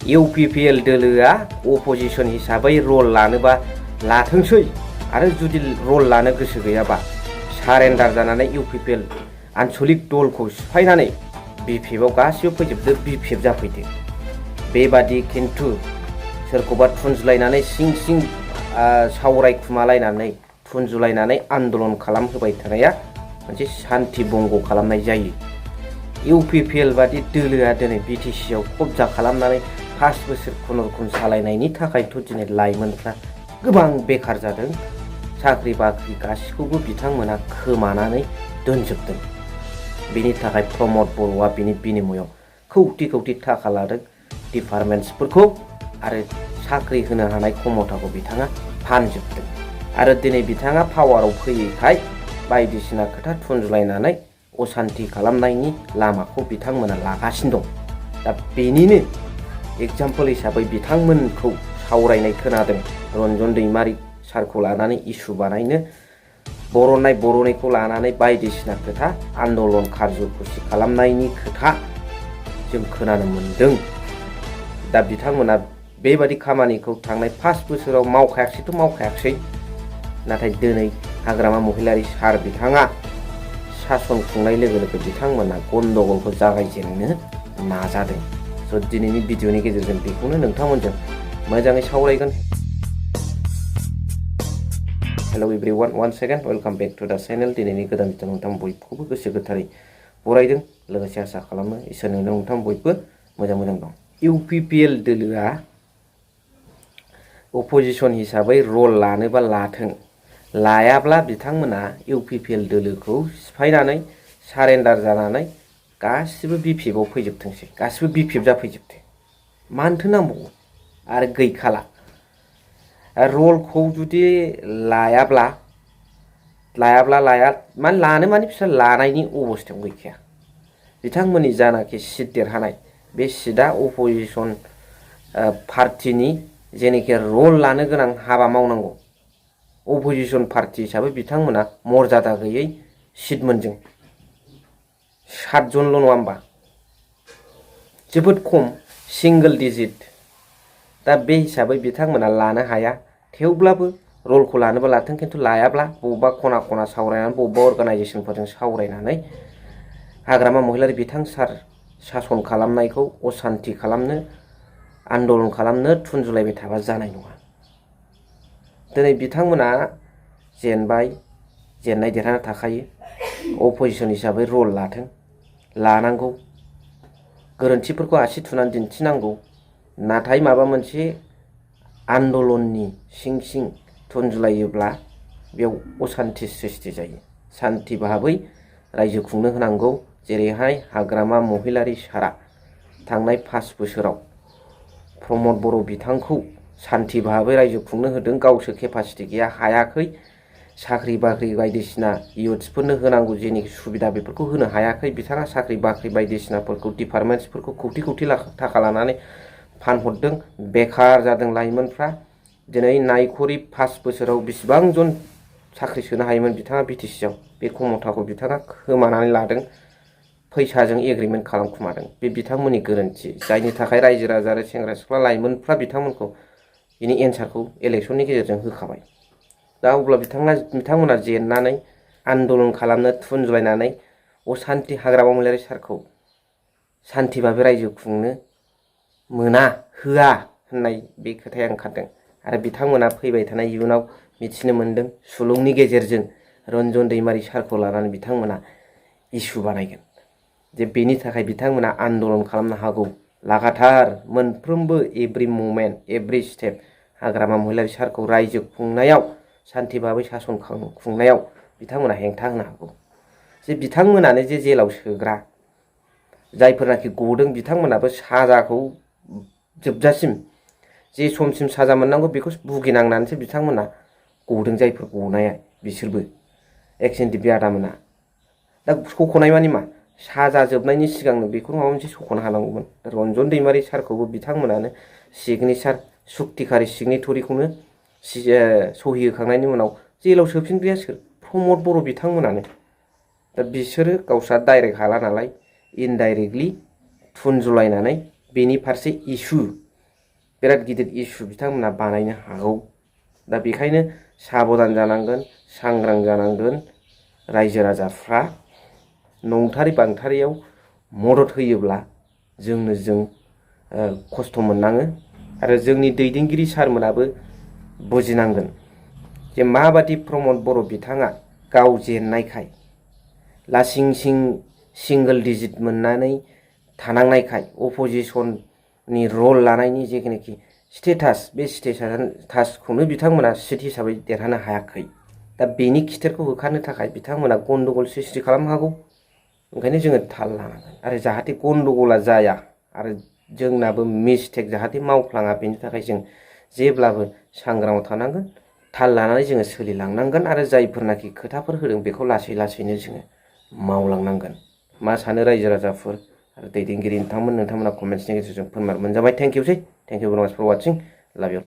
UPPL दोलोआ opposition हिसाबै रल लानोबा लाथोंसै आरो जुदि रल लानो गोसो गैयाबा सारेन्डार जानानै इउपिपिएल आनसलिक दलखौ सिफायनानै बिपिएफआव गासिबो फैजोबदो बिपिएफ जाफैदो बेबादि खिन्थु सोरखौबा थुनजुलायनानै सिं सिं सावरायखुमालायनानै थुनजुलायनानै आन्दलन खालामहोबाय थानाया मोनसे सान्थि बंग खालामनाय जायो। इउपिपिएल बादि दोलोआ दिनै बिटिसिआव कब्जा खालामनानै 5 बोसोर खुनुरुखुम सालायनायनि थाखायथ' दिनै लाइमोनफ्रा गोबां बेखार जादों साख्रि बाख्रि गासिखौबो बिथांमोना खोमानानै दोनजोबदों। बेनि थाखाय प्रमद बर'आ बिनि बिनिमयाव कौटि कौटि थाखा लादों डिपार्टमेन्ट्सफोरखौ आरो साख्रि होनो हानाय क्षमताखौ बिथाङा फानजोबदों आरो दिनै बिथाङा पावाराव फैयैखाय बायदिसिना खोथा थुनजुलायनानै असान्ति खालामनायनि लामाखौ बिथांमोना लागासिनो दं। दा बेनिनो एग्जाम्पल हिसाबै बिथांमोनखौ सावरायनाय खोनादों रन्जन दैमारि सारखौ लानानै इसु बानायनो बर'नाय बर'नायखौ लानानै बायदिसिना खोथा आन्दलन खारजुखुसि खालामनायनि खोथा जों खोनानो मोन्दों। दा बिथांमोना बेबादि खामानिखौ थांनाय 5 बोसोराव मावखायाखैथ' मावखायाखै नाथाय दिनै हाग्रामा महिलारि सार बिथाङा सासन खुंनाय लोगो लोगो बिथांमोना गन्दगलखौ जागायजेननो नाजादों। स' दिनैनि भिडिअनि गेजेरजों बेखौनो नोंथांमोनजों मोजाङै सावरायगोन। Hello' everyone once again welcome back to the channel. दिनैनि गोदान भिडिअ नोंथां बयखौबो गोसो गोथारै बरायदों लोगोसे आसा खालामो इसोरनि नोंथां बयबो मोजां दं। इउपिपिएल दोलोआ अपोजिशन हिसाबै रल लानोबा लाथों लायाब्ला बिथांमोना इउपिपिएल दोलोखौ सिफायनानै सारेन्डार जानानै गासिबो बिपिएफआव फैजोबथोंसै गासिबो बिपिएफ जाफैजोबदो मानोथो नांबावगौ आरो गैखाला रलखौ जुदि लायाब्ला माने लानो माने बिसोर लानायनि अबस्थायाव गैखाया। बिथांमोननि जानाखि सिट देरहानाय बे सिटआ अपोजिशन पार्टिनि जेनेखि रल लानो गोनां हाबा मावनांगौ अपोजिशन पार्टि हिसाबै बिथांमोना मर्यादा गैयै सिट मोनदों 7 जनल' नङा होमबा जोबोद खम सिंगल डिजिट। दा बे हिसाबै बिथांमोना लानो हाया थेवब्लाबो रलखौ लानोबा लाथों खिन्थु लायाब्ला बबेबा खना खना सावरायनानै बबेबा अर्गानाइजेसनफोरजों सावरायनानै हाग्रामा महिलारि बिथां सार सासन खालामनायखौ असान्ति खालामनो आन्दलन खालामनो थुनजुलायबाय थाबा जानाय नङा। दिनै बिथांमोना जेनबाय जेननाय देरहाना थाखायो अपोजिशन हिसाबै रल लाथों लानांगौ गोरोन्थिफोरखौ आसि थुनानै दिन्थिनांगौ नाथाय माबा मोनसे आन्दलननि सिं सिं थुनजुलायोब्ला बेयाव असान्ति सृष्टि जायो। सान्ति भाबै रायजो खुंनो होनांगौ जेरैहाय हाग्रामा महिलारि सारा थांनाय 5 बोसोराव प्रमद बर' बिथांखौ सान्ति भाबै रायजो खुंनो होदों गावसो केपासिटि गैया हायाखै साख्रि बाख्रि बायदिसिना इयुथ्सफोरनो होनांगौ जेनिखि सुबिदा बेफोरखौ होनो हायाखै बिथाङा साख्रि बाख्रि बायदिसिनाफोरखौ डिपार्टमेन्ट्सफोरखौ कौटि कौटि थाखा लानानै फानहरदों बेखार जादों लाइमोनफ्रा। दिनै नायखरि 5 बोसोराव बेसेबां जन साख्रि सोनो हायोमोन बिथाङा बिटिसिआव बे क्षमताखौ बिथाङा खोमानानै लादों फैसाजों एग्रिमेन्ट खालामखुमादों बे बिथांमोननि गोरोन्थि जायनि थाखाय रायजो राजा आरो सेंग्रा सिख्ला लाइमोनफ्रा बिथांमोनखौ बिनि एन्सारखौ इलेक्सननि गेजेरजों होखाबाय। दा अब्ला बिथांमोना जेननानै आन्दलन खालामनो थुनजुलायनानै असान्ति हाग्रामा महिलारि सारखौ सान्ति भाबै रायजो खुंनो मोना होआ होननाय बे खोथाया ओंखारदों आरो बिथांमोना फैबाय थानाय इयुनाव मिथिनो मोन्दों सुलुंनि गेजेरजों रन्जन दैमारि सारखौ लानानै बिथांमोना इसु बानायगोन जे बेनि थाखाय बिथांमोना आन्दलन खालामनो हागौ लागातार मोनफ्रोमबो एभ्रि मुमेन्ट एभ्रि स्टेप हाग्रामा महिलारि सारखौ रायजो खुंनायाव सान्ति भाबै सासन खुंनायाव बिथांमोना हेंथा होनो हागौ। जे बिथांमोनानो जे जेलाव सोग्रा जायफोरनाखि गदों बिथांमोनाबो साजाखौ जोबजासिम जे समसिम साजा मोननांगौ बेखौ भुगिनांनानैसो बिथांमोना गदों जायफोर गनाया बिसोरबो एक्स-एन-डि-पि आदामोना दा सख'नाय मानि मा साजा जोबनायनि सिगांनो बेखौ माबा मोनसे सख'नो हानांगौमोन। रन्जन दैमारि सारखौबो बिथांमोनानो सिगनेचार सुक्तिखारि सिगनेटरिखौनो सहि होखांनायनि उनाव जेलाव सोफिनग्राया सोर प्रमद बर' बिथांमोनानो। दा बिसोरो गावस्रा डाइरेक्ट हाला नालाय इनडाइरेक्टलि थुनजुलायनानै बेनि फारसे इसु बिराद गिदिर इस्यु बिथांमोना बानायनो हागौ। दा बेखायनो साबधान जानांगोन, सांग्रां जानांगोन। रायजो राजाफ्रा नंथारै बांथारैयाव मदद होयोब्ला जों खस्थ' मोननाङो आरो जोंनि दैदेनगिरि सारमोनाबो बुजिनांगोन जे माबादि प्रमद बर' बिथाङा गाव जेननायखाय लासिं सिं सिंगोल डिजिट मोननानै थानांनायखाय अपोजिशननि रल लानायनि जेनाखि स्टेटास बे स्टेटासखौनो बिथांमोना सिट हिसाबै देरहानो हायाखै। दा बेनि खिथेरखौ होखारनो थाखाय बिथांमोना गन्डगल सृष्टि खालामनो हागौ। ओंखायनो जोङो थाल लानांगोन आरो जाहाथे गन्डगला जाया आरो जोंनाबो मिस्टेक जाहाथे मावफ्लाङा बेनि थाखाय जों जेब्लाबो सांग्राङाव थानांगोन, थाल लानानै जोङो सोलिलांनांगोन आरो जायफोरनाखि खोथाफोर होदों बेखौ लासै लासैनो जोङो मावलांनांगोन। मा सानो रायजो राजाफोर आरो दैदेनगिरि नोंथांमोना कमेन्ट्सनि गेजेरजों फोरमायहरबानो जाबाय। थेंक इउसै, थेंक इउ भेरि माच फर वाचिं, लाभ इउ।